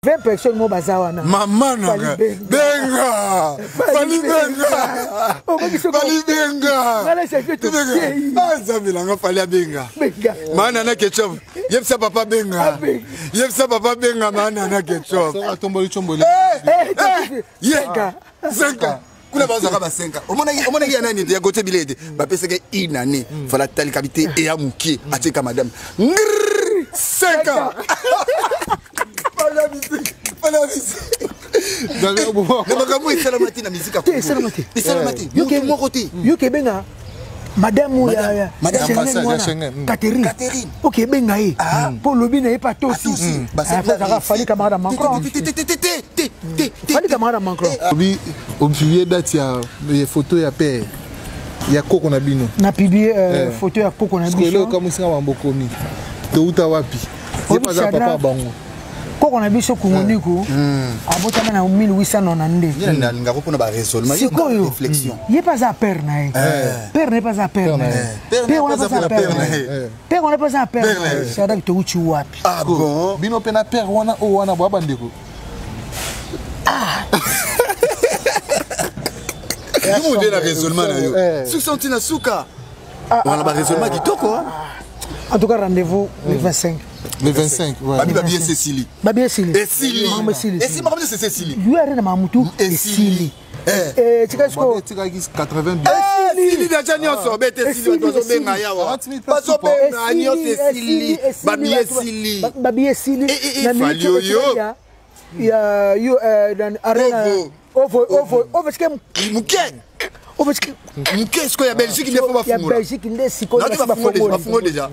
20 personnes mo baza wana. Mama nanga benga Fally benga Fally benga nzambe nanga Fally abenga maa nana ketchup yebisa papa benga yebisa papa benga maa nana ketchup ye 5 kuna bazalaka ba 5 omonaki ya nani ya gote bilete bapesaki une année fala talika bi te eya mokie atika madame 5 ans. Na makambo esalama te na misika, esalama te motu moko te. Yoki ebenga madame ya Schengen, Catherine, oke ebenga ye mpo olobi na ye mpe atosi. Azalaka Fally camarade Macron, Fally camarade Macron. Obi opublie date ya photo ya père ya koko na bino. Na publie photo ya koko na biso. Okamwisinga bambokomi touta wapi, ye mpe aza papa bango. Koko na biso Kungoniku abotama na 1892. Nalingako mpona baraisonnement. Sikoyo ye mpe aza père na ye, père na ye mpe aza père na ye, père wana mpe aza père na ye, père wana mpe aza père na ye. Shadrack, touti wapi? Ah bon? Bino mpe na père wana oyo wana boya bandeko. Yo nde na raisonnement na yo suki ntina suka wana, baraisonnement kitoko. En tout cas, rendez-vous le 25. Le 25, ouais. Babi babi esili. Babi esili. Esili. Makambo esili. Esili, makambo nyonso esili. Yo are na mamutu esili. Tika siko. Etikaki 80. Esili déjà nyonso, bete esili, bato bazobenga yawa, bazobenga nyonso esili, babi esili. Babi esili. Na minute oyo ya yo arena ovo ovo ovo sike. Moke. Ovo sike. Moke sikoyo ya Belgique nde fo bafungola. Ya Belgique nde sikoyo. Bafungo déjà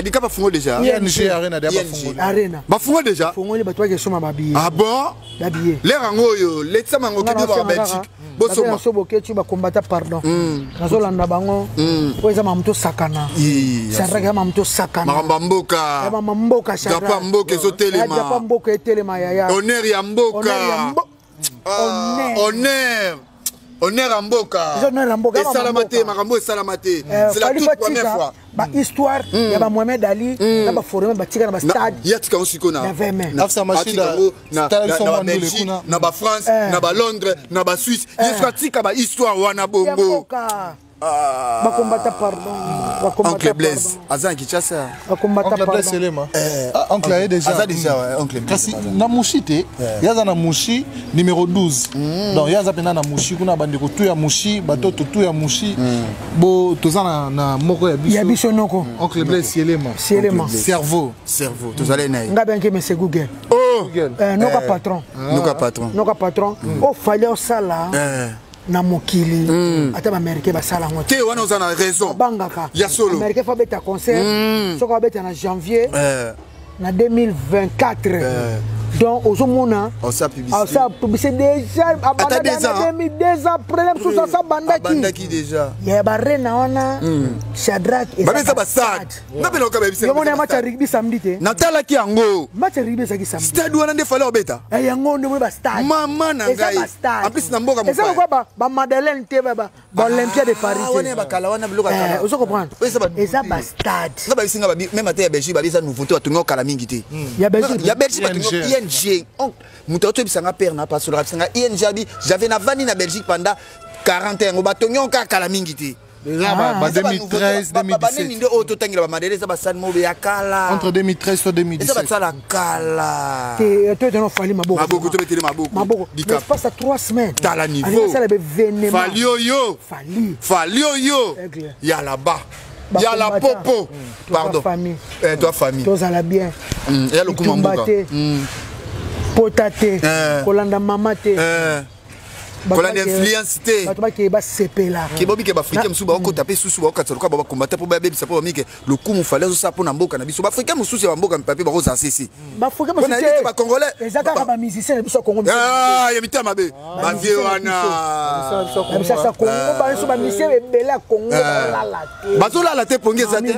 dika, bafungo déjà. ING Arena de bafungo. Arena. Bafungo déjà. Fongoli, bato bakesoma babillet. Ah bon? Babillet. L'heure yango oyo letisa mango kende ba Belgique bosomba. So boketi bakombata, pardon, nazolanda bango oyo eza mamu tosakana. Shadrack, eza mamu tosakana. Makambo ya mboka. Mama mboka. Drapeau ya mboka ezotelema. Drapeau mboka etelema, yaya. Honneur ya mboka, honneur, honneur ya mboka. Esalama te, makambo esalama te, c'est la toute première fois. Bahistoire ya bamohamed Ali na baforme batika na bastade. Ya tika yango sikoyo na na Babelgique, na Bafrance, na Balondres, na Basuisse. Ye soki atika bahistoire wana bongo. Bakombata, pardon. Oncle Blaise aza na Kinshasa. Bakombata. Oncle Blaise Selema, oncle aye déjà. Aza déjà oncle. Kasi na Mushi te, ye aza na Mushi numéro 12, donc ye aza mpena na Mushi kuna. Bandeko tu ya Mushi, batoto tu ya Mushi, bo toza na moko ya biso. Ya biso noko. Oncle Blaise Sielema. Sielema. Cerveau. Cerveau, tozali na ye. Nga benke monsieur Google. Oh, noka patron. Noka patron. Noka patron ofali osala na mokili, ata baaméricain basala yango. Te, wana oza na raison. Bangaka. Ya solo. Américain fo abeta concert, soki abeta na janvier na 2024, donc ozomona osala publicité déjà abanda 2 ans après, mosusu asa bandaki déjà. Ya barena wana, Shadrack. Babeza bastade, nga mpe nayoka bayebisa. Yomona match ya rugby samedi te? Natalaki yango. Match ya rugby ezalaki samedi. Stade wana nde Fally obeta. Yango nde moni bastade. Mama na ngai, en plus na mboka. Eza lokola bamadeleine te, baolympia de Paris. Wana ya bakala wana, biloko ya kala. Ozo comprendre, eza bastade. Nga bayebisi nga babi même ata ya Belgique, babi eza nouveauté, batongi okala mingi te. Ya Belgique. Ya Belgique batongi ING. Moto atoyebisanga, père na pasolaka bisanga ING, abi j'avais navandi na Belgique pendant 40 yango, batongi onka kala mingi te. Eza ba 2013 2017 nde oyo totangela bamadele, eza basali moko ya kala. Entre 2013 to 2017. Eza basala kala. Te, to ete no Fally maboko. Maboko, tobetele maboko. Maboko, espace ya 3 semaines. Tala niveau. Asala baévénement. Fally oyo. Fally. Fally oyo ya là-bas, ya la popo, pardon. Famille. Eh, toi famille. Tozala bien. Ya lokuma mboka. Te, pota te, kolanda mama te. Kolanda influence te. Bato bakeye basepela. Ke bobike baafricain mosusu baokota mpe susu baokatisa lokola bakombata mpo babebisa, mpo bamike lokumu Fally azosala mpo na mboka na biso. Baafricain mosusu ya bamboka mipape bakozala sese. Baafricain. Mosusu, bacongolais. Eza kaka bamusicien na biso ya Congo. Ya mitema mabe, bavie wana. Bisasa Congo, baso bamusicien ebele ya Congo balala te. Bazolala te, pongi eza te,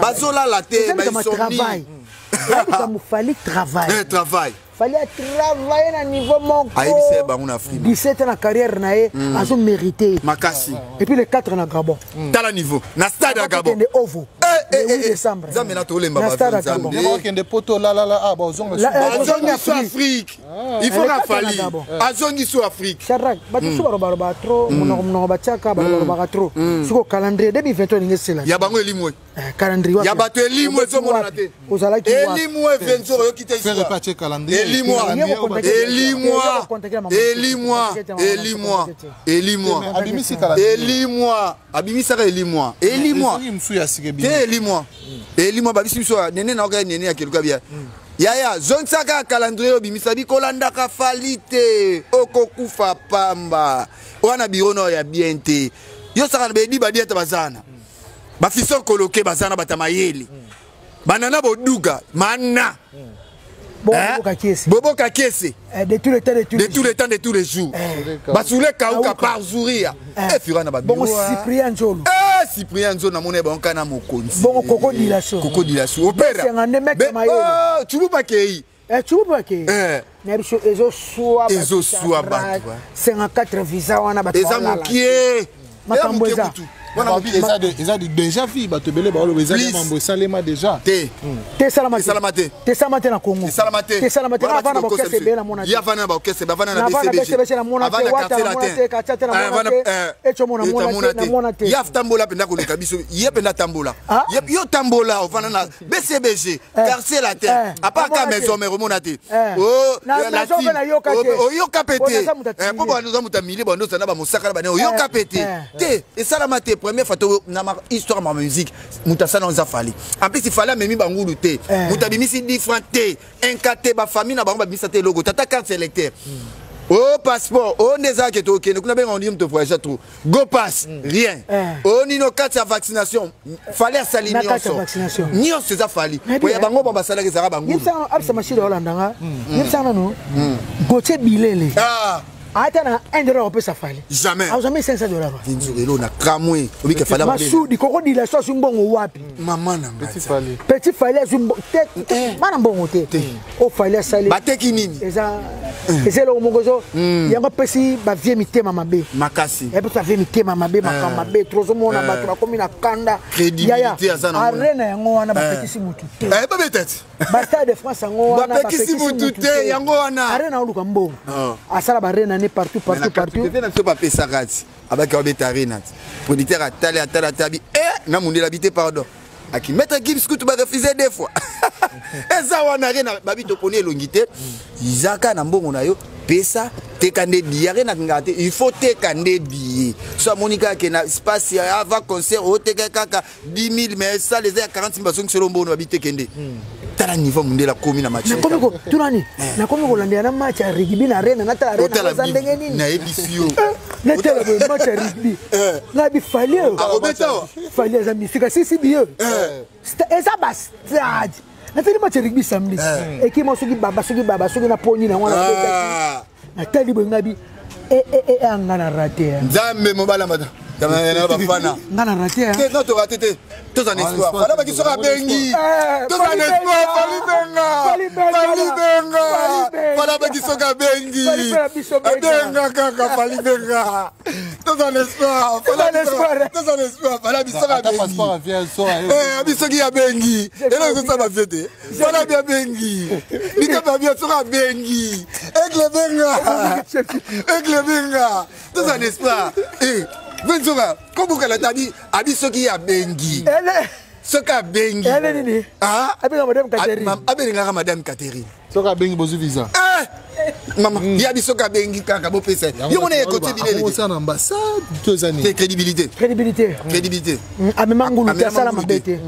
bazolala te. Travail, eyebisa Fally travail. Travail. Fally a travailler na niveau moko. Ayebisa bango na Afrique. 17 ans na carrière na ye azo mériter. Makasi. Et puis le 4 na Gabon. Tala niveau. Na stade ya Gabon. Kende Ovo. Le 8 décembre. Nzambe na tolemba Na stade ya Gabon. Bakende poto la la la ah bazonga Bazongi so Afrique. Il faut Le 4 na Fally. Gabon. Azongi so Afrique. Shadrach, bato so balobaloba trop, monoko monoko batiaka balobaloba trop. Siko calendrier 2023 ninge sela. Ya bango elimwe. Calendrier wapi? Ya bato elimwe ezomonana te. Ozalaki wapi? Elimwe venzo oyoki te Faire histoire. pas check calendrier. Elimwa. Elimwa. Elimwa. Elimwa. Elimwa. Abimisi calendrier. Elimwa. Abimisaka elimwa. Elimwa. Ezongi mosusu ya sika ebimi. Te elimwa. Elimwa babisi biso nene na oka nene ya keluka bia. Yaya, zongisaka calendrier obimisa bikolandaka Fally te. Okokufa pamba. Wana bureau no ya bien te. Yo saka na bedi badi ata bazana. Bafiso koloke bazana bata mayele. Banana boduga mana. Boboka kiesi. Boboka kiesi. De tous les temps de tous De les tous les temps de tous les jours. Basule kauka par zuria. Eh fira na ba Bongo Cyprien Nzolo. Eh Cyprien Nzolo na mona banka na mokonzi. Bongo Koko Dilaso. Koko Dilaso. Opera. Sengande mec mayele. Oh, tuluba kei. Eh tuluba kei. Eh. Na biso ezo suwa Ezo suwa bato. 54 visa wana bato. Eza mokie. Makambo eza. Wana eza eza déjà vu bato ebele baoloba eza mambo esalema déjà te te esalama esalama te te esalama te na Congo esalama te te esalama te na bana orchestre ebele namona te ya vana na orchestre bavana na BCBG namona te wata namona te katia te namona te echomo namona te namona te ya tambola mpenza koleka biso ye mpenza tambola yo tambola ovanda na BCBG quartier latin à part ka maison mère omona te oyoka pe te po banoza moto ya milie bandoza na bamosaka na bane oyoka pe te te esalama te première fois to na histoire ma musique moto asala oza Fally en plus Fally amemi bangulu te moto abimisi 10 francs te 1 te bafamille na bango babimisa te eloko tata carte électeur o passeport o nde ezalaki tokende kuna benga ondimi to voyage trop go pass rien o nino kati ya vaccination Fally asali nyonso nyonso eza Fally po ya bango basalaki ezalaka bangulu abisa mashida olandanga yebisanga nano Gauthier Bilele ata na 1 dollar opesa Fally jamais azwami 500 dollars elo na kramwe obike Fally Masudi koko dila so azwi mbongo wapi mama na Petit Fally Petit Fally azwi te bana mbongo te o Fally asali bateki nini eza eza eloko moko ezo yango apesi bavie mitema mabe makasi epesi bavie mitema mabe makambo mabe tozomona bato bakomi na kanda crédibilité aza na arena yango wana bapekisi mutu te babeta ti bastade de France yango wana bapekisi mutu te yango wana arena oluka mbongo asala barena ne partout partout partout na biso bapesaka ti abaki babeta arena ti producteur atali atali atali e na mundela bi te pardon aki maître Gims kutu barefuse deux fois eza wana arena babi toponi elongi te izaka na mbongo na yo pesa teka nde billet arena kingaka te il faut teka nde billet so amoni kaka ke na espace avant concert oteka kaka 10 000 mais salle eza ya 40 000 bazongiselo mbongo babi teke nde tala niveau mundele akomi na match tunani nakomi kolandela na match ya rugby na arena natala arena eza ndenge nini nayebisi yo natala boye match ya rugby nayebi Fally akobeta Fally aza misika sisi biye eza bastade natali match ya rugby samedi ekima soki baba soki baba soki naponi nango natali boye ngabi anga na rate nzambe mobala mata bafana nga na rate te no torate te toza na espoir Fally baki soki abengi toza na espoir Fally benga Fally benga Fally baki soki abengi abenga kaka Fally benga toza na espoir toza na espoir Fally abi soki abengi abi soki abengi eloko ezosala bavie te Fally abi abengi likape abi soki abengi aigle benga aigle benga toza na espoir venzoka kobukala te abi abi soki abengi soki abengi abelingaka madame Catherine soki abengi bozwi visa mama ye abi soki abengi kaka bopesa yo mona ekote bilele na ambassade to eza nini crédibilité crédibilité crédibilité amema ngulu te asala mabe te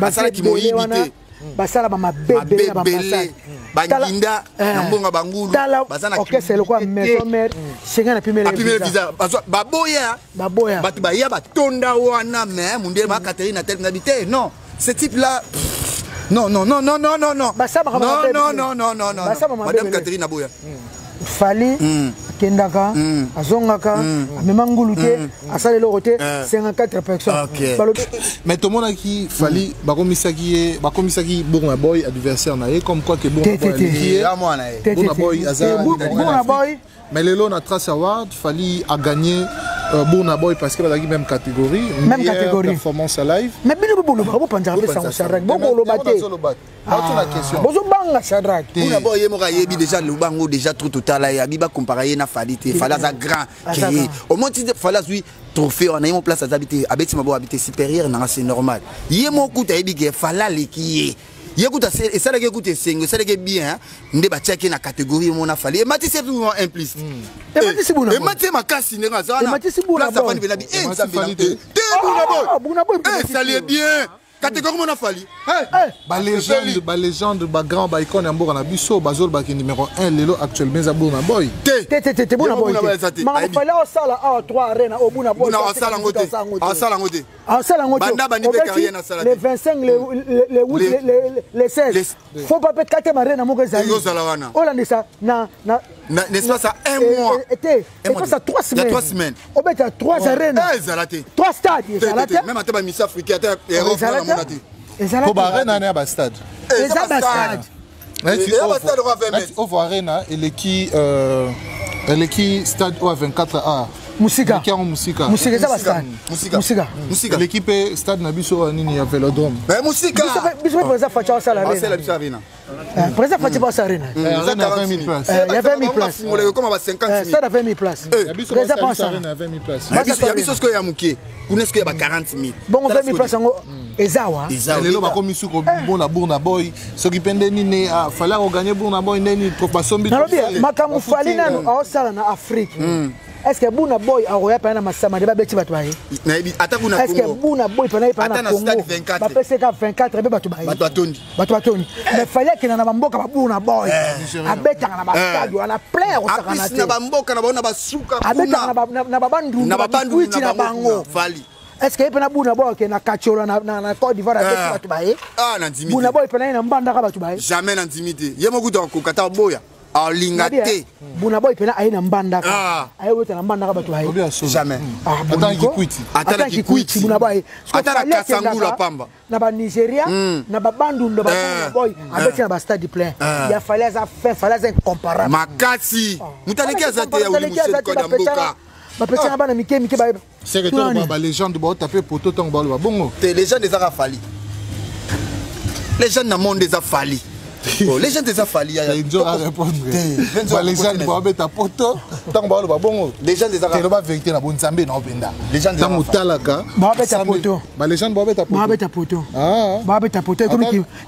asalaki moyibi te basala bamabe ebele na bambassade banginda na mbongo bangulu baza na orchestre lokola maison mère Schengen apimeli visa baboya baboya bato baya batonda wana mais mundele ba Catherine atel na bite non ce type là non non non non non non non non non non non non non madame Catherine aboya. Fally akendaka, azongaka, amema ngulu te, asala eloko te, 54 personnes. Balobi Mais tomonaki Fally, bakomisaki ye, bakomisaki Burna Boy adversaire na ye, comme quoi que Burna Te, te, Boy te. aleki ye. Ya mwana ye. Te, te, Burna te. Boy aza Te, numéro un Burna Afrique. Boy. Mais lelo na Trace Award, Fally a gagné Burna Boy parce que bazalaki même catégorie, Même meilleure catégorie. performance à live. Mais bino bolobaka, bopanzaka mpe sango Shadrack, bokoloba te. Baotuna question. Bozobanga Shadrack. Mpona bo ye moko ayebi déjà, loba yango déjà trop totala ye abi bacompara ye na Fally te. Fally aza grand Aza ke ye grand. omoi ti Fally azwi trophée wana, ye mo place aza bi te, abeti maboko, abi te supérieur nanga, c'est normal. Ye mo kuta ayebi ke Fally aleki ye. Ye kuta esalaki ye kuta esengo, esalaki ye bien, hein, nde batiaki ye na catégorie mo na Fally. Ematisi ye un plus. Ematisi Burna Boy. Ematisi ye makasi ndenge aza wana. Ematisi Burna Place Boy. afandi mpe na bi, eh, Ematisi Nzambe na Fally te. te, Burna Boy. Ah, Burna Boy, Eh, esali ye bien catégorie mo na Fally. Eh, Balégende, balégende, bagrand, baicone ya mboka na biso bazolobaki numéro 1 lelo actuellement eza Burna Boy. Te. Te, te, te, te, Burna Ye mo Boy Burna Boy aza te. te. Makambo Ayebi. Fally osala awa 3 arena o Burna Boy Burna asala yango te, asala yango te. Asala yango te. Banda bandi mpe Obeti carrière nasala le te. 25, le 8, le 16, faut pas pe quatrième arena moko ezali Ezozala wana. olandisa na N'est-ce pas ça, un Eh, mois. eh, te, Un mois espace ya te. 3 Ya semaines. 3 semaines. Obeta 3 arena, Eh, ezala te. 3 stades, Te, ezala te, te. te. Même ata bamisi africain, ata Europe, Ezala wana namona te. te. Ezala mpo te. baarena wana ya bastade. Eh, Eza bastade. Eza bastade oyo ya 20 neti Ovo Arena eleki eleki stade oyo ya 24 a Musika. Eleki yango musika. Musika, eza bastade. Musika. Musika. Musika. Eleki mpe stade na biso oyo nini ya Vélodrome. Mais musika. Biso mpe président Fatshi asala Asala arena. biso arena. Eh, président Fatshi pa asala arena. Arena ya 20 000 places. Eh, ya 20 000 places. Bafungola ekoma ba 50 Eh, 000. stade ya 20 000 places. Ya biso Président basala pa biso asala. arena ya 20 000 places. Ya biso sikoyo ya moke kuna sikoyo ya ba 40 000. Bongo 20 000 places yango eza awa. Eza. Lelo bakomi suki komona Burna Boy soki mpe nde nini, ah, Fally akoganye Burna Boy nde nini, basombi Nalobi trophée. makambo Bafuti, Fally nanu aosala na Afrique, est ce que Burna Boy akoya pena na masama nde babeti bato baye? Nayebi ata kuna Est ce que Congo Burna Boy pena ye pena Ata na na Congo stade 24. bapeseka 24 mpe bato baye? Bato batondi. Bato batondi, mais Fally akenda na bamboka ba Burna Boy abetaka na bastade wana plein ya kosakana Apisi te. na bamboka na bango na basuka Abetaka kuna na babandundu na babandundu bakikwiti na bango. Fally. Est ce que ye mpe na Burna Boy akende na Katiola na Côte d'Ivoire, abeti bato baye? Ah, nandimi Burna te. Boy pena ye na Mbandaka bato baye? Jamais, nandimi te. Ye moko kuta akoka ta boya alinga Nabi, te. eh, Burna Boy pena aye na Mbandaka, Ah. aye weta na Mbandaka bato baye? Obi ya solo. Jamais. Ah, Ata na boniko. Kikwiti. Ata na Kikwiti. Burna Boy. Ata na Fally Kasangula akendaka pamba. na banigeria, na babandundu, Eh. Burna Boy abeti na bastade plein. Ya Fally aza fin, Fally aza incomparable. Makasi, moto aleki aza te ya wili museli kode ya mboka. Bapetiana bana mike mike bayeba. Secrétaire, balégende baotape poto ntango baloba bongo. Te, légende ezaka Fally, légende na monde eza Fally. Oh, légende eza Fally ya Nzo arépondre, balégende baobeta poto ntango baloba bongo. Légende ezaka Teloba vérité na bonzambe na openda. Légende Ntango ezaka otalaka Baobeta poto. balégende baobeta poto. Babeta poto. Ah. Babeta poto,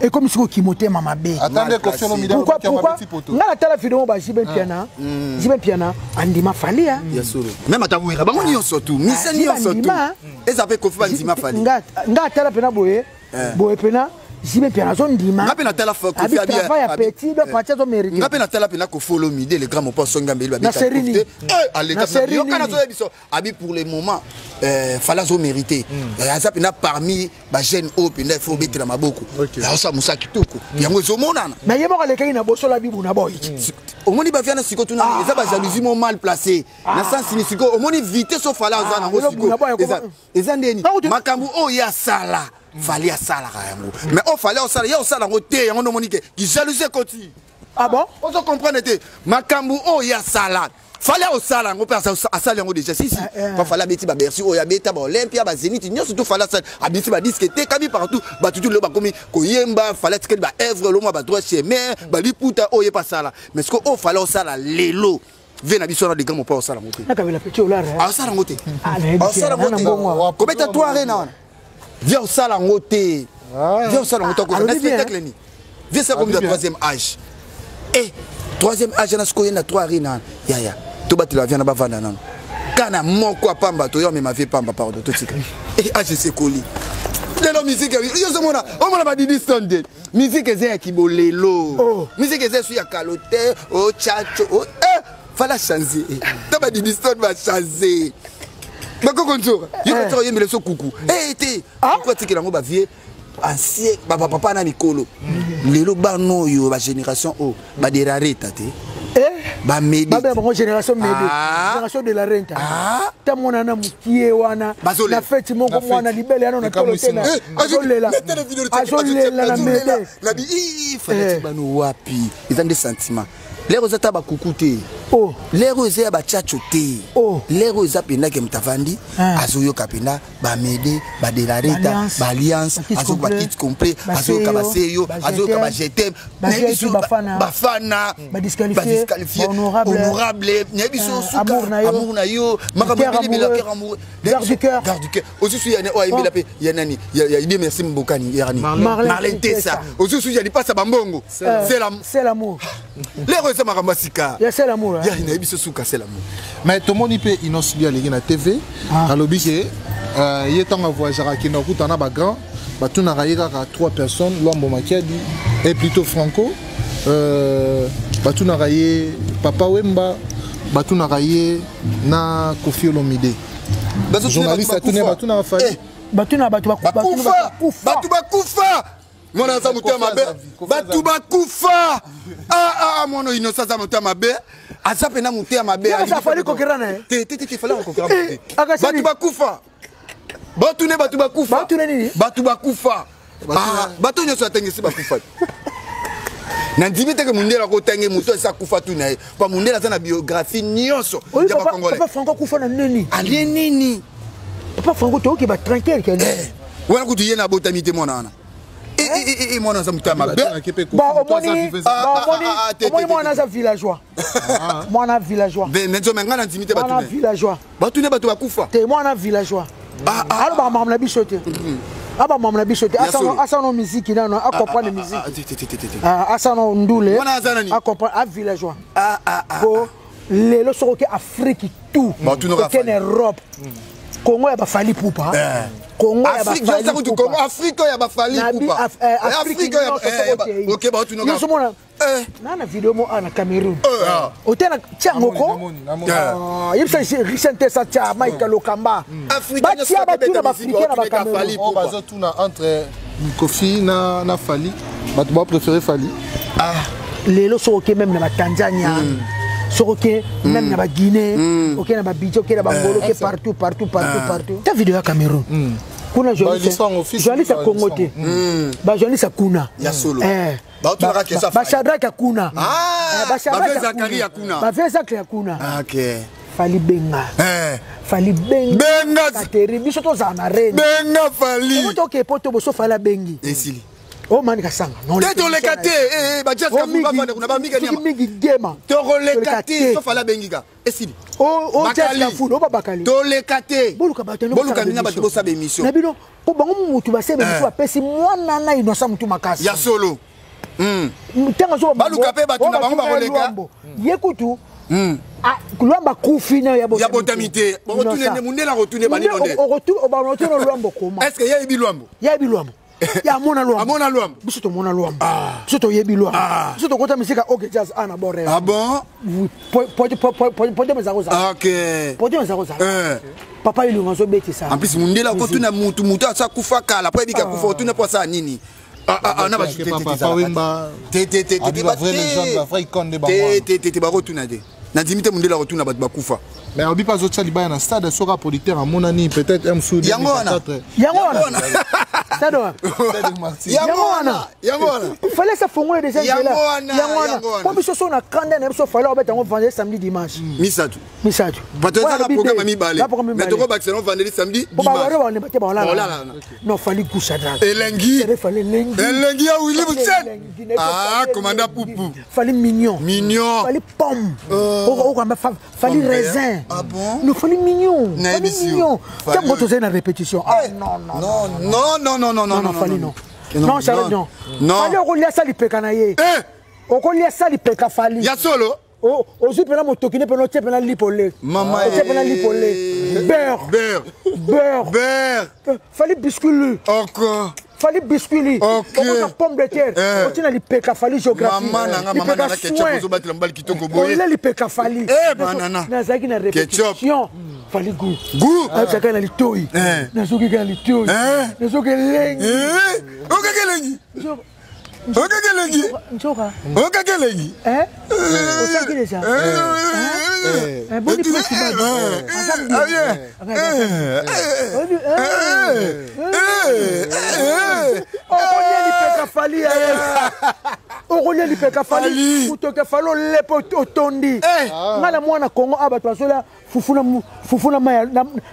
ekomi sikoyo kimotema mabe. Ata nde Koffi Olomide Pourquoi? alobaki Pourquoi? abeti poto. Nga natala video ba JB Mpiana, JB Mpiana andima Fally, ah. Ya solo, même ata wera bango nyonso tu misa Ah, nyonso tu bandima. eza mpe Koffi bandima Fally. Nga atala pena boye boye pena JB Mpiana azondima. Nga mpe natala Koffi Abi travail ya petit do parti azomérite. Nga mpe natala mpe na Koffi Olomide, le grand mopa osongi ambeli. Na série nini? Na série Aleka nini? nazoyebi biso abi pour le moment, Fally azomérite, aza mpena parmi bajeune oyo mpenza il faut obetela maboko. Aosala mosala kitoko, yango ezomonana. Mais ye moko alekaki na bosola bibu na boy. Omoni baviana sikoyo tuna eza bajalousie mo mal placé na sens ni sikoyo omoni vitesse oyo Fally aza nango. Lelo Burna Boy Sikoyo eza ndeni makambo oyo ye asala, Fally asalaka yango, mais oyo Fally osala, ye osala yango te. Yango nde omoni ke kijalousie ekoti. Ah bon? Ozo comprendre te. Makambo oyo ye asala, Fally osala yango mpe asali yango déjà. Sisi pa Fally abeti baBercy oyo abeta baOlympia, baZénith nyonso tu. Fally asali, abimisi badisque etekami partout, bato tu lelo bakomi koyemba. Fally atikali baœuvre lomwa badroit chemin, baliputa oyo ye mpe asala. Mais sikoyo oyo Fally osala lelo ve na biso wana, de grand mopa osala yango te. Nakabela petit olare. Asala yango te. Ah, nayebi te, Asala yango na mbongo te. Kobeta to arena wana, via osala yango te, via osala yango te. Akoza na Alobi bien. spectacle ni via sa komi na bien. troisième âge e troisième âge wana sikoyo ye na trois arena wana yaya tobatela via na bavanda nano kana moko apamba toyo amema vie pamba. Pardon, totika e âge esekoli lelo. Musique yo ozomona, omona badidi stone te. Musique eza ya kibolelo. Oh. Musique eza esu ya kalo te. O chacho o eh, fala change ta badidi stone bachange bakoko nzoka yo kotaka oyembela so kuku e te. Kuku atikela yango bavie ancien, bapapa na mikolo. Lelo bana oyo bagénération oyo baderareta te. Bamede Babela bango génération mede. Génération de la renta. Ta mwana na mukie wana. Na fête moko mwana libele yana na tolo te na. Azolela. Azolela na mede. Na bi i fallait bano wapi. Eza nde sentiment. Lero eza ta bakuku te. Lero eza ya bachacho te. Lero eza penda ke mutavandi azoyoka penda bamede badelareta baalliance azoyoka bakit complet azoyoka baseyo azoyoka bajetem bafana badisqualifie honorable nayebi so suka amour na yo makambo ebelebela cœur amoureux garde du cœur garde du cœur osusu ya oyo ayembela mpe ya nani ya idée merci mbokani ya nani Marlène Tessa osusu ya lipasa bambongo c'est l'amour lero eza makambo ya sika ya c'est l'amour ya nayebi so suka c'est l'amour mais tomoni mpe Innoss'B aleki na TV alobi ke ye ntango avoyageaka akenda kokutana na bagrand batunaka ye kaka 3 personnes Lwambo Makiadi et plutôt Franco batunaka ye Papa Wemba batunaka ye na Koffi Olomide journaliste atuni batunaka Fally batunaka bato bakufa bato bakufa mwana aza motema mabe bato bakufa mwana Innocent aza motema mabe aza mpena motema mabe bato bakufa batune bato bakufa bato bakufa bato nyonso atangisi bakufa nandimi teke mundele akotange moto asi akufa tu na ye po mundele aza na biographie nyonso ya bacongolais papa Franco akufa na nini alie nini papa Franco toyoki batranquille kende wana kutu ye na abotami te mwana wana mwana aza moto ya mabe omoni mwana aza villageois mwana villageois me ngai nandimi te mwana villageois batune bato bakufa te mwana villageois alobaka makambo na biso te abamama na biso te asano miziki nano acomprendre miziki asano ndule acomprendre a villageois po lelo soki oke Afrique tout oke na Europe Congo ya bafali pupa Congo ya Afrique ya bafali pupa Afrique nyonso na na video mo na Cameroun otela tiango ko yebisa Richard Tessa tia Mike Lokamba batia batuna baafricain na bacameroun bazotuna entre Koffi na Fally bato bapréféré Fally lelo soki oke même na batanzania soki oke même na baguinée oke na babidja oke na bangolo oke partout partout partout partout ta video ya Cameroun kuna journaliste ya Congo te bajournaliste ya kuna bashadrake ya kuna bavie Zakari ya kuna Fally benga Fally benga Kateri biso tozala na rene benga Fally otoke poto boso Fally abengi esili o mani kasanga te toleka te mingi gema tokoleka te so Fally abengi ka esili o toleka te boluka bato boluka nina bato bosala émission na bino po bango mutu basala émission bapesi mwana na Innocent mutu makasi ya solo ntango baluka mpe bato na bango bakoleka ye kutu Lwambo akufi na ya botami te mundele akotune banino nde obatuna Lwambo koma est ce que yeyebi Lwambo yeyebi Lwambo ya amona Lwambo amona Lwambo biso tomona Lwambo biso toyebi Lwambo biso tokota misika OK Jazz a na bord. Ah bon, podium eza kozala ok podium eza kozala papa Ilunga azobetisa. En plus mundele akotuna mutu mutu asa kufa kala po yebika kufa otuna po asala nini te bakotuna te nandimi te mundele akotuna bato bakufa. Mais obi mpe azotia libaya na stade soki aproducteur amonani peut-être msu. Yango wana. Yango wana stade wana. Yango wana, yango wana. Fallait ça fongola déjà nzela yango wana po biso so na kanda na biso Fally obeta yango vendredi, samedi, dimanche. Misato. Misato. Bato eza na programme mibale mais tokobakisa no vendredi, samedi. Po baware balemba te baolala non Fally gusha. Elengi. Fally elengi. Elengi ya Willy Buchet, ah, commandant Poupou. Fally mignon. Mignon. Fally pomme okamba Fally raisin. Ah bon. Non, Fally mignon, Fally mignon. Ntango tozali na répétition, ah non non. Non non non non. Non non, Fally non non, Charles non. Fally okolia sa lipeka na ye, okolia sa lipeka Fally. Ya solo. Ozwi mpena motoki ne mpena otie mpena lipole, otie mpena lipole beurre. Beurre. Beurre. Beurre. Fally biscuit. Encore. Fally biscuit. Okoza pomme de terre otie na lipeka Fally géographie. Mama nanga, mama nanga, ketchup ozobatela mobali kitoko boye. Ole lipeka Fally. Nazalaki na répétition Fally goût. Goût. Ayebisaka na litoi nazoki kaka na litoi nazoki elengi. Okaki elengi. Okaki elengi. Nzoka. Okaki elengi. Eh? Osaki déjà. Eh? Boni presi badi. Aza bien. Okolia lipeka Fally ya ye. Okolia lipeka Fally. Motoki Fally olepe otondi. Nga na mwana Congo awa bato bazolia fufu na fufu na mai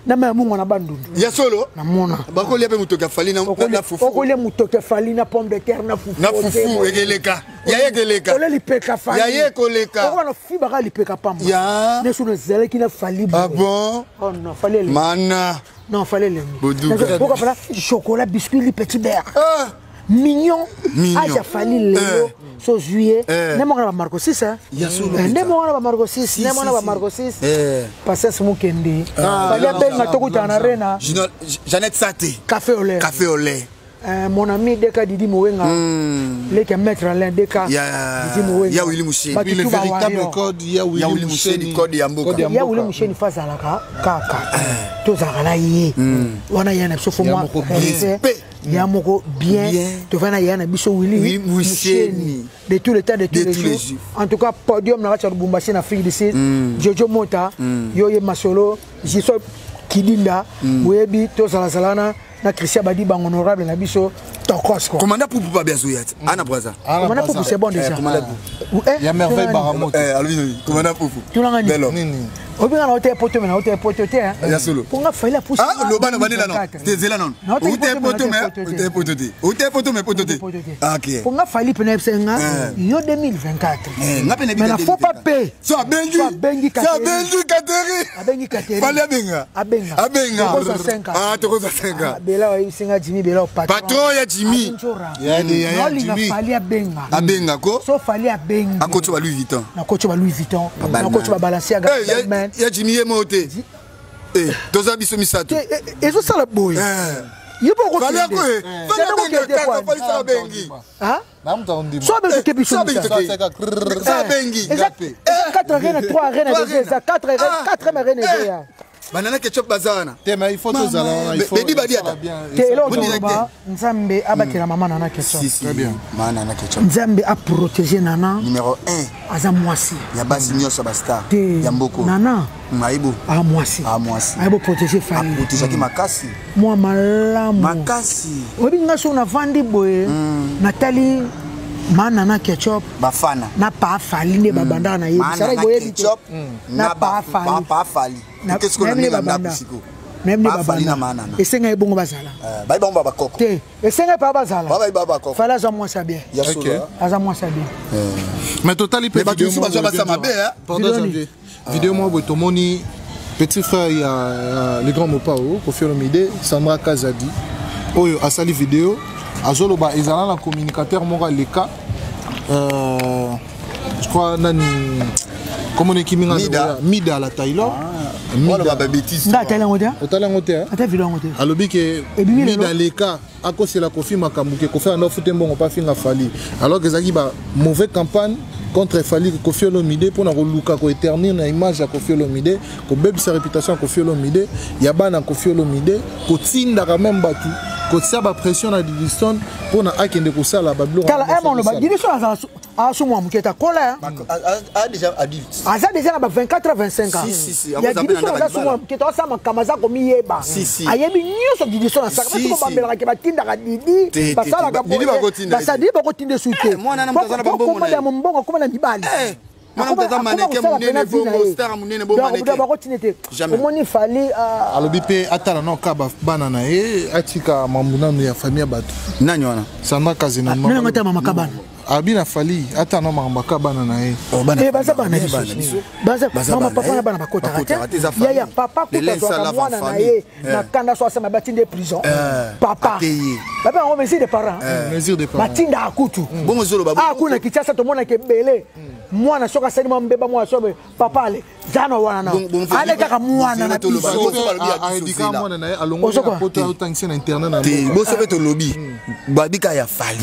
na mai ya mungwa na bandundu. Ya solo? Namona. Bakolia mpe motoki ya Fally na fufu. Okolia motoki ya Fally na pomme de terre na fufu. Na fufu ekeleka. Ya ye ekeleka. Olia lipeka Fally. Ya ye ekoleka. Okoba na fiba kaka lipeka pamba. Ya. Neso nazalaki na Fally. Ah bon? Oh non, Fally elengi. Mana. Non, Fally elengi. Boduga. Okoba fala chocolat, biscuit, li petit beurre. Ah. Mignon. Mignon. Aja Fally lelo. So juillet. Nde moko na ba Marco 6 hein. Nde moko na ba Marco 6, nde moko na ba Marco 6. Patience Mukendi. Fally abenga tokutana na Arena. Jeannette Sate. Café au lait. Café au lait. Mon ami Deka Didi Mouenga, leki ya maître Alain Deka Didi Mouenga. Ya Willy Moucheni. Puis le véritable code ya Willy Moucheni, code ya mboka. Ya Willy Moucheni fazalaka kaka. Tozalaka na ye. Wana ya na biso fo mwa respect. Ya moko bien. Tovana ya na biso Willy Moucheni. De tous les temps, de tous les jours. En tout cas, podium na kati ya Lubumbashi na Afrique du Sud. Jojo Mota, Yoye Masolo, Jiso Kidinda, Boyebi tozala na na Christian Badi bang honorable na biso tokos quoi. Commandant Poupou pas bien zoyat. Ana Braza. Commandant Poupou c'est bon déjà. Commandant Poupou. Il y a merveille Baramoto. Eh alobi commandant Poupou. Tu l'as gagné. Belo. Nini. Obinga na hotel poto mais na hotel poto te hein. Ya solo. Ponga faila pousse. Ah loba na bandela non. Tezela non. Hotel poto mais hotel poto te. Hotel poto mais poto te. Ah OK. Ponga faili pena ebsenga yo 2024. Eh nga pena Mais na faut pas payer. So abengi. So abengi So abengi Kateri. Abengi Kateri. Fally abenga. Abenga. Abenga. Tokozwa 5 ans. Ah tokozwa 5 ans. Bela wa singa Jimmy Bela patron. Patron ya Jimmy. Ya ya Jimmy. Fally abenga. Abenga ko. So Fally abengi. Akocho ba Louis Vuitton. Na kocho ba Louis Vuitton. Na kocho ba Balenciaga. Ya Jimmy ye mote. Eh toza biso misato. Ezo sala boye. Yo boko Fally ako. Fally abenga kaka Fally sala bengi. Ah? So abengi ke biso. So abengi. 4 arena 3 arena déjà 4 arena 4 arena déjà. Banana ketchup bazana. Te mais il faut tozala wana il faut. Baby badi ata. Te eloko toloba Nzambe abatela mama Nana Ketchup. Si si. Très bien. Mama Nana Ketchup. Nzambe a protéger Nana. Numéro 1. Aza mwasi. Ya basi nyonso ba star. Ya mboko. Nana. Maïbo. Ah mwasi. Ah mwasi. Ayibo protéger famille. A protéger ki makasi. Mwa malamu. Makasi. Oyebi nga so na vandi boye. Natali ma Nana Ketchup. Bafana. Na pa Fally nde babanda na ye. Sala boyebi Ketchup. Na pa Fally. Pa Fally. Qu'est-ce qu'on a mis dans la siko? Même les babanda. Esenga ebongo bazala. Bayi bango bakoko. Te, esenga pa bazala. Bayi bakoko. Fala za moi ça bien. OK. Aza moi ça bien. Mais total il peut bato sou bazo basa mabe hein. Pardon Janvier. Vidéo moi botomoni petit frère il y a le grand Mopao, Koffi Olomide, Sandra Kazadi. Oyo asali vidéo azoloba ezala na communicateur moko leka. Je crois nani comment on est Mida Mida la Taylor. Mida ba bêtise. Nda tala ngote. Otala ngote. Ata vidéo ngote. Alobi ke Mida leka akosela Koffi makambo ke Koffi ando fute mbongo pa finga Fally. Alors que ezaki ba mauvaise campagne contre Fally Koffi Olomide pour na koluka ko éternir na image ya Koffi Olomide, ko bebisa réputation ya Koffi Olomide, ya bana Koffi Olomide, ko tinda quand même batu, ko tia ba pression na Didistone pour na akende kosala ba biloko. Tala eh mon loba Didistone azala asumwa muketa kola. A déjà adulte. Aza déjà na ba 24 à 25 ans. Si si si. Ya Didistone aza sumwa muketa osama kamaza ko miyeba. Ayebi nyonso Didistone asaka parce que bambelaka ke batindaka Didi, basalaka Didi bakotinda. Basadi bakotinda su te. Mwana na mtazana ba mbongo. Koma mbongo koma na mibali. Mwana mtazana maneke munene bongo star munene bongo maneke. Bakotinda te. Omoni Fally alobi pe atala no ka bana na ye atika mambu ya famille bato. Nani wana? Sandra Kazina. Nani ngata mama kabana? Abi na Fally ata no mamba ka bana na ye. Eh baza bana biso. Baza mama papa na bana bakota te. Ya ya papa kuta to mwana na ye na kanda so asama batinde prison. Papa. Papa on mesure des parents. Mesure des parents. Batinda akutu. Bongo zolo ba. Ah kuna Kinshasa to mona ke belé. Mwana soka sali mbeba mwana so papa ale zana wana na. Ale kaka mwana na biso. A éduquer mwana na ye alongo na poto otangisi na internet na. Te boso pe to lobby. Babika ya Fally,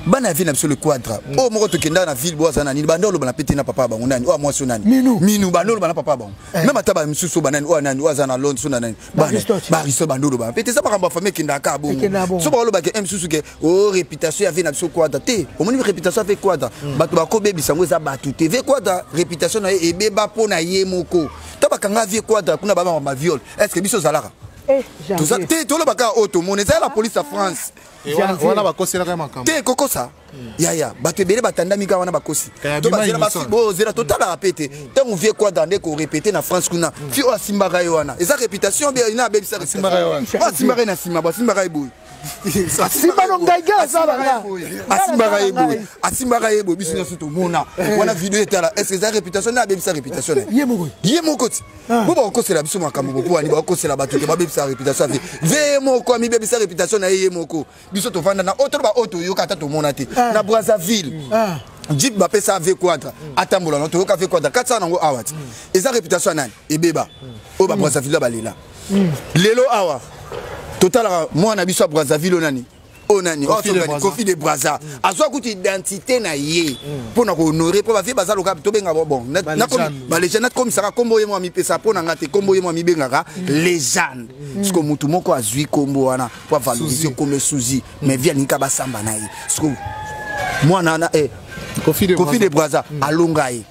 bana ya vie na biso le Quadra, oyo moko tokendaka na ville, bo aza na nini, banda oloba na pete na papa ya bango nani, oyo mwasi oyo nani, Minu. Minu, banda oloba na papa ya bango, même ata bamisusu oyo banani, oyo nani, oyo aza na Londres, so na nani, bana Aristote. Baaristote, banda oloba na pete. Eza makambo ya famille, ekendaka kaka Ekendaka bongo. bongo. So baolobaka e mosusu ke o réputation ya vie na biso Quadra te. Omoni réputation ya vie Quadra, bato bakobebisa yango, eza bato te. Vie Quadra, réputation na ye ebeba mpo na ye moko. To bakanga vie Quadra kuna, babanga baviole, est ce que biso ozalaka? Eh, Toza Janvier. te, toloba kaka oyo tomoni, eza la police ya France. Janvier. Wana bakoselaka ye makambo. Te, kokosa yaya, bato ebele batandami kaka wana, bakosi. Kaya To bima bazela innocent. bozela, totalaka pe te. Ntango vie Quadra nde korépéter na France kuna, fi oyo asimbaka ye wana, eza réputation na abebisa. Asimbaka ye wana. Oyo asimbaka ye na nsima, bo asimbaka ye boye. Simba no ngai, ngai asala nga. Asimbaka ye boye, asimbaka ye boye, biso nyonso tomona wana video etala. Est ce que eza réputation nde abebisa réputation na ye? Ye moko. Ye moko ti bo bakokosela biso makambo bopo wani, bakokosela bato te, babebisa réputation ya vie. Ye moko amibebisa réputation na ye, ye moko. Biso tovanda na oyo, toloba oyo toyoka, ata tomona te, na Brazzaville, jeep bapesa v Quadra atambola na, toyoka v Quadra kati nango awa ti. Eza réputation ya nani ebeba? Oyo baBrazzaville balela lelo awa, totalaka mwana biso ya Brazzaville, oyo nani, oyo nani? Kofi de Brazza. Kofi de Braza azwa kutu identité na ye mpo na kohonorer, mpo bavie baza loka tobenga bon Balégende. Balégende, nakomisaka nkombo ye mo amipesa mpo na nga te, nkombo ye mo amibengaka légende, parce que motu moko azwi nkombo wana mpo avaloriser nkombo Suzi, mais vie alingi ka basamba na ye, parce que mwana wana Kofi de Kofi de Braza alonga ye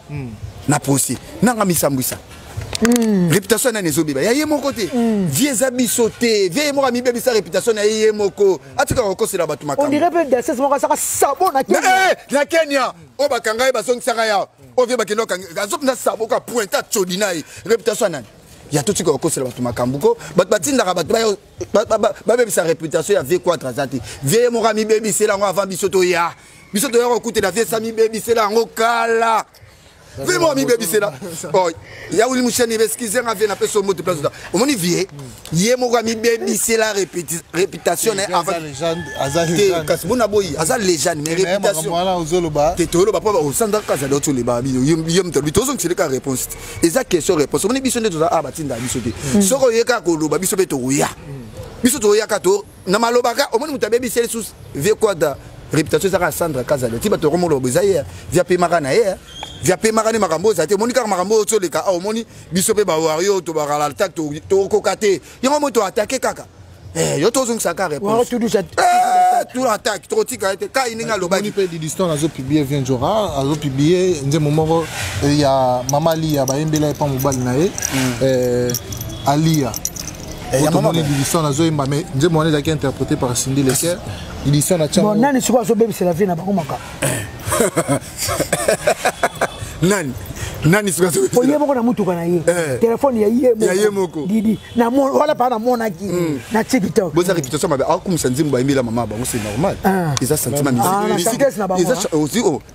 na procès nanga misambwisa. Réputation nani ezobeba? Ya ye moko te. Vie eza biso te, vie ye moko amibebisa réputation na ye, ye moko atikaka kokosela bato On makambo. dirait mpe danseuse moko asaka sabo na Na Kenya. na Kenya oyo bakanga ye, bazongisaka ya oyo vie bakende okanga, azopena sabo ka pointe atodi na ye. Réputation ya nani ya totika kokosela bato makambo ko bato batindaka bato babebisa réputation ya vie Quadra? Aza te, vie ye moko amibebisela yango avant biso toya. Biso toya kokutela vie esa mibebisela yango kala. Vie moko amibebisela. Oh, ya wili musheni, excuse nga, vie napesa moto place oza. Omoni vie ye moko amibebisela réputation na ye Aza avant légende, aza te. légende. Kasi bona boyi aza légende, mais Mais makambo réputation wana ozoloba te, toyoloba mpo osanda kazali otoleba ye moto alobi, tozongisele kaka réponse te, eza question réponse. Omoni biso nde toza awa, batindaka biso te. Soki oye kaka koloba, biso mpe tokoya, biso tokoyaka to na malobaka. Omoni moto abebisi lisusu vie Quadra réputation, ezaka Sandra Kazali ti bato okomoloba eza ye, vie apemaka na ye, vie apemaka nde makambo oyo eza te. Omoni kaka makambo oyo toleka awa, omoni biso mpe bawario tobakala attaque, tokoka te yango moi toattaquer kaka. Yo tozongisaka réponse. Tour attaque, tokotika ye te kai ndenge alobaki. Mpe Didiston azopublier, Vieux Njora azopublier nzembo moko ya mama Lia, bayembela ye mpa mobali na ye Alia. Otomoni Didiston azoyemba, mais nzembo wana ezalaki interprété par Cindy Leker. Didiston atia. Bon, nani sikoyo azobebisela vie na bango maka? Nani, nani sikoyo? Po ye moko na mutuka na ye, telefone ya ye. Ya ye moko. Didi wala paa namonaki na TikTok. Boza réputation mabe, akumisa nzembo bayembela mama bango, c'est normal, eza sentiment.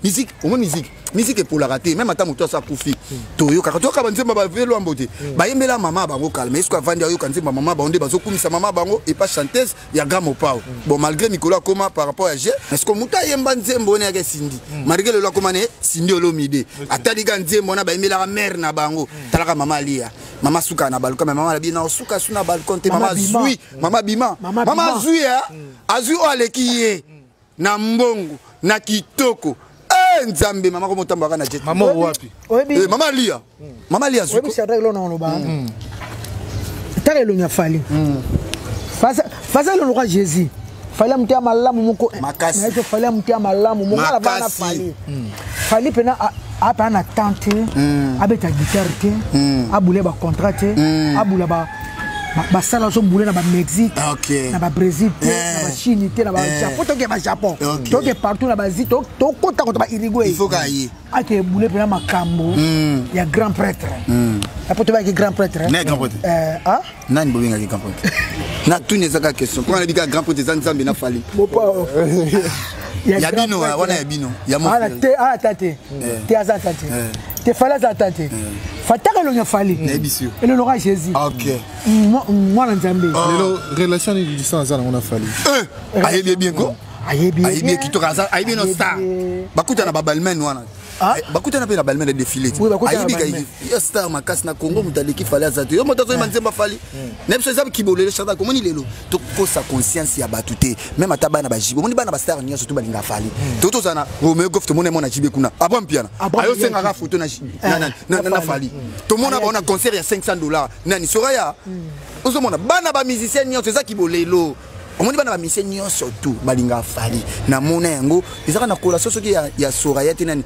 Musique, omoi musique epolaka te, même ata moto aso akufi, toyokaka, toyoka banzembo bave Lwambo te, bayembela mama bango calme. Eske avandi ayoka nzembo ya mama bango nde bazokumisa mama bango epa chanteuse ya grand Mopao? Bon, malgré mikolo akoma par rapport ya g, est ce que moto ayemba nzembo wana yaka Cindy, malgré lelo akoma ne Cindy Olomide, atalika nzembo wana bayembelaka mare na bango. Talaka mama Alia, mama suka na balcon, mais mama alabi na osuka su na balcon te. Mama azwi, mama bima, mama azwi, azwi oyo aleki ye na mbongo na kitoko. Nzambe, mama komotambaka na jet. Mama wapi? Mama Alia, mama Alia azwi. Oyebi Shadrack, eloko na oloba, tala elongi ya Fally, faza elongi lokola Jésus. Fally ya moto ya malamu moko, Fally ya moto ya malamu moko ala bana. Fally, Fally mpena apena na temps te, abeta guitare te, abule bacontrat te, abula basala azobule na baMexique, na baBrésil te, na baChine te, na baJapon. Toke baJapon, toke partout na bazi, tokota kota baUruguay, ake ebule mpena makambo ya grand prêtre. Apo tobayaki grand prêtre. Nani bobengaki grand prêtre? Natuni, ezaka question mpo nayebi kaka grand prêtre eza Nzambe na Fally. Ya bino wana, ya bino. Ya ata te te, aza ata te te, Fally aza ata te. Fataka elongi ya Fally, elongi ya Jésus, mwana Nzambe. Lelo relation nini distance aza nango na Fally? Ayebi ye bien ko. Ayebi. Ayebi ye kitoko, ayebi no star, bakutana babalmaine wana. Bakutana mpe na Balmain na défilé. Ayebika ya star makasi na Congo, moto aleki Fally aza te. Yo moto azoyeba nzembo afali na biso eza kibolelo. Chata komoni lelo tokosa conscience ya bato te. Même ata bana bajibe, omoni bana bastar nyonso to balinga Fally. To tozala na Romeo Gof, tomona mona jibe kuna, Abraham Piana ayosengaka photo na Fally. Tomona bao na concert ya 500 $ nani Soraya. Ozomona bana bamusicien nyonso eza kibolelo. Omoni bana bamusicien nyonso tu balingaka Fally. Namona yango ezaka na collation soki ya Soraya te nani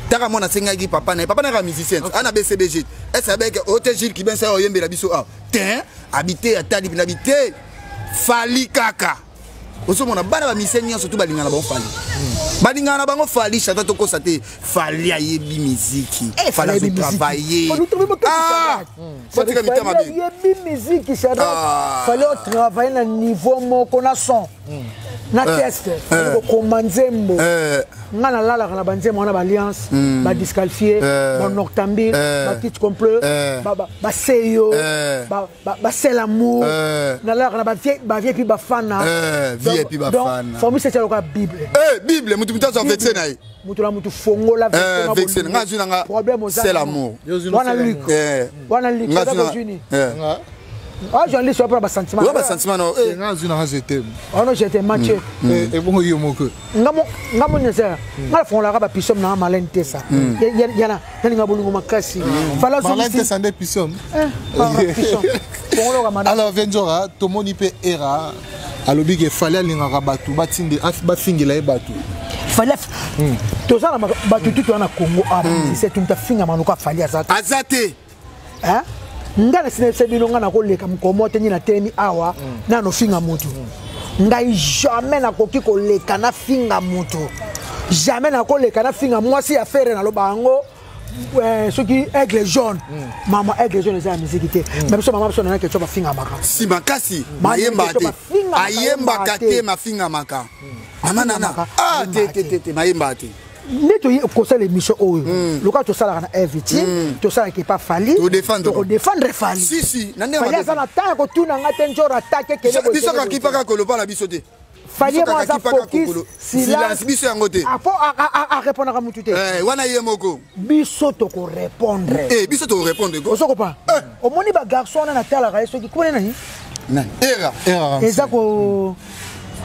taka mwana asengaki papa na ye, papa na ye kaka musicien ana BCBG ese abeke ote Gilles Kibensa oyo oyembela biso awa te abi te atali na bi te Fally kaka. Ozomona bana bamusicien nyonso tu balingana bango Fally, balingana na bango Fally. Chata tokosa te, Fally ayebi miziki, Fally azotravaille. Batika mitema mabe. Ayebi miziki, Fally otravaille na niveau moko na son na teste kokoma nzembo. Nga nalalaka na banzembo wana, baalliance, badisqualifié, banoctambile, bakit complet, baseyo, basel amour. Nalalaka na bavie puis bafana. Formule c'est loka Bible. Bible, mutu mutu azwa vexe na ye. Mutu na mutu fongola. Vexe nga azwi nanga. Problème. C'est l'amour. Wana Luc, wana Luc ozwini. Ah, journaliste mpona basentiment. Oyo basentiment no. Nga azwi nanga je t'aime. Ono je t'aime, Mathieu. Ebongo yo moko? Nga mo nécessaire, nga nafungolaka bapisom nanga Malene te sa yana nalinga bolingo makasi. Malene te sa nde pisom. Alors Venjora, tomoni mpe era alobi ke Fally alingaka bato batinde bafingela ye bato. Fally, toza na bato tutu wana Congo awa, bamusicien tu, mutu afinga manuka Fally aza te. Aza te. Nga na sinayebisa bino, nga nakoleka mokomo te. Nini natelemi awa nano finga mutu? Ngai jamais nakoki koleka nafinga mutu, jamais nakoleka nafinga mwasi ya Ferre. Naloba yango soki Aigle Jaune, mama Aigle Jaune eza ya miziki te. Mais biso, mama biso nana question bafingamaka. Si makasi mayembaka te, ayembaka te, mafingamaka mama nana. Ah, te te te te, mayembaka te. Nde toye kosala émission oyo lokola tosalaka na Eve ti tosalaka epa Fally, tokodefendre Fally. Fally aza na temps ya kotuna nga te. Nzoro atake. Kele biso kakipaka koloba na biso te. Fally mo aza focus. Silence, biso yango te. Apo arépondaka mutu te. Wana ye moko. Biso tokorépondre. Biso tokorépondre. Ozokopa omoni bagarçon wana natalaka ye soki kuna nani. Era. Eza ko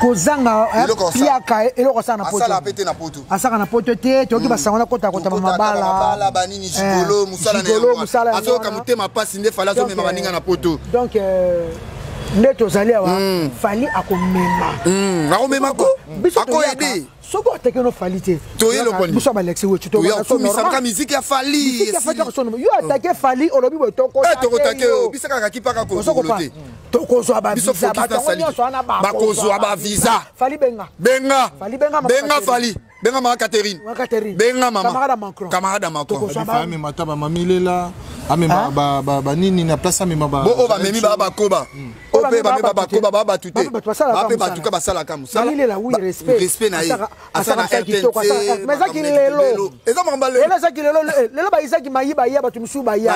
kozanga piaka eloko asala na poto. Asala pe te na poto. Asaka na poto te. Toyoki basango na kota kotama mabala. Mabala banini, gigolo, mosala na yango azoyoka motema pasi nde Fally azomema baninga na poto. Donc nde tozali awa, Fally akomema. Akomema ko akoyede. Soki oteke no Fally te. Biso balexi wetu. Tokumisaka musique ya Fally. Yo atake Fally, olobi boye. Tokotake biso kaka kipaka kokolo te. Tokozwa bavisa, batongo nyonso wana. Bakozwa bavisa. Fally benga. Benga. Fally benga. Benga Fally, benga mama Catherine. Catherine. Benga mama. Camarade Macron. Camarade Macron. Amema ata bamamilela, amema banini na place, amema. Bo oyo bamemi baa bakoba, oyo mpe bamemi bakoba baa bato te, bape batuka basalaka mosala. Respect na ye asala na RTNC. Mais ezaki lelo. Eza makambo. Lelo ezaki lelo, lelo baizaki mayi baya, bato mosusu baya,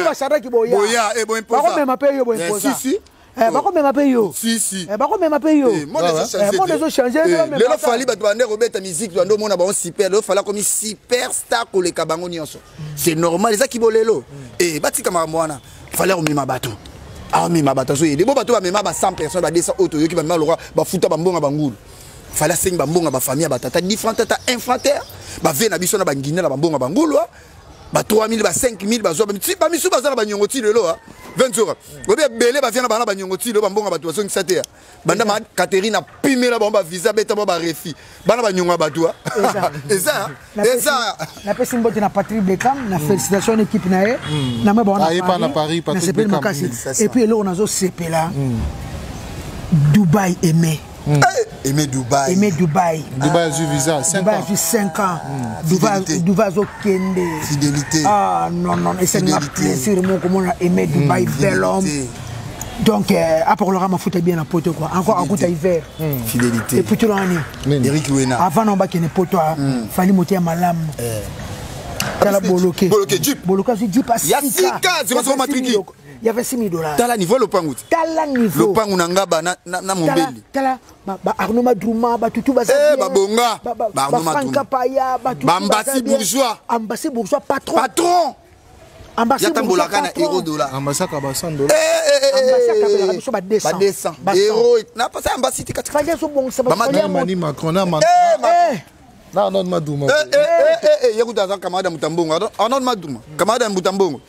basharaki boya bakomema mpe yo boimposa, bakomema mpe yo. Si si. Bakomema mpe yo. Monde ezochange. Lelo Fally, bato bande kobeta musique, bande omona bango super. Lelo Fally akomi super star koleka bango nyonso, c'est normal. Ezaki bo lelo batika makambo wana. Fally akomema bato, aomema bato, azoyede bo bato bamema ba 100 personnes, ba 200 oyo toyoki bamema lokwa bafuta bambonga bangulu. Fally asengi bambonga bafamille ya batata 10 franc, tata 1 franc terre bave na biso na bangina na bambonga bangulu ba 3000, ba 5000 bazwa. Bamisu baza na banyongo ti lelo 20 jours oyebi ebele bavia na bana banyongo ti lelo, bambonga bato bazongisa te. Banda ma Catherine apimela bango bavisa, beta bango barefi, bana banyongo ya bato eza eza. Napesi mbote na Patrick Beckham na félicitation na équipe na ye na mwe. Baona Paris, nasepeli makasi. Et puis eloko nazosepela, Dubai aimé. Aimé Dubai. Aimé Dubai. Dubai azwi visa 5 Dubai azwi 5 ans. Dubai, Dubai azokende. Fidélité. Ah non non, esenga plaisir moko komona Aimé Dubai, bel homme. Donc apakolaka mafuta bien na poto quoi, encore akuta hiver. Fidélité. Et puis tolanga nini? Eric Wena. Avant na bakende poto, Fally moto ya malamu. Tala Boloke. Boloke jeep. Boloke azwi jeep ya sika, 00 matricule. Ya 26 000 dollars. Tala niveau lopangu ti. Tala niveau. Lopangu na ngaba na Mombeli. Tala ba Arnaud Madruma, batutu baza. Babonga. Ba Franka Paya, batutu. Bambasi bourgeois. Ambassi bourgeois, patron. Patron. Ambassi. Yatambolaka na euro dollar. Ambasaka ba 100 dollars. Ambassi akabelaka biso ba 200. Ba 200 euro na pasa ambassi tika. Fally azobongisa. Mani Macron na na Arnold Maduma. Ye kuta aza camarade ya Mutambongo. Arnold Maduma, camarade ya Mutambongo.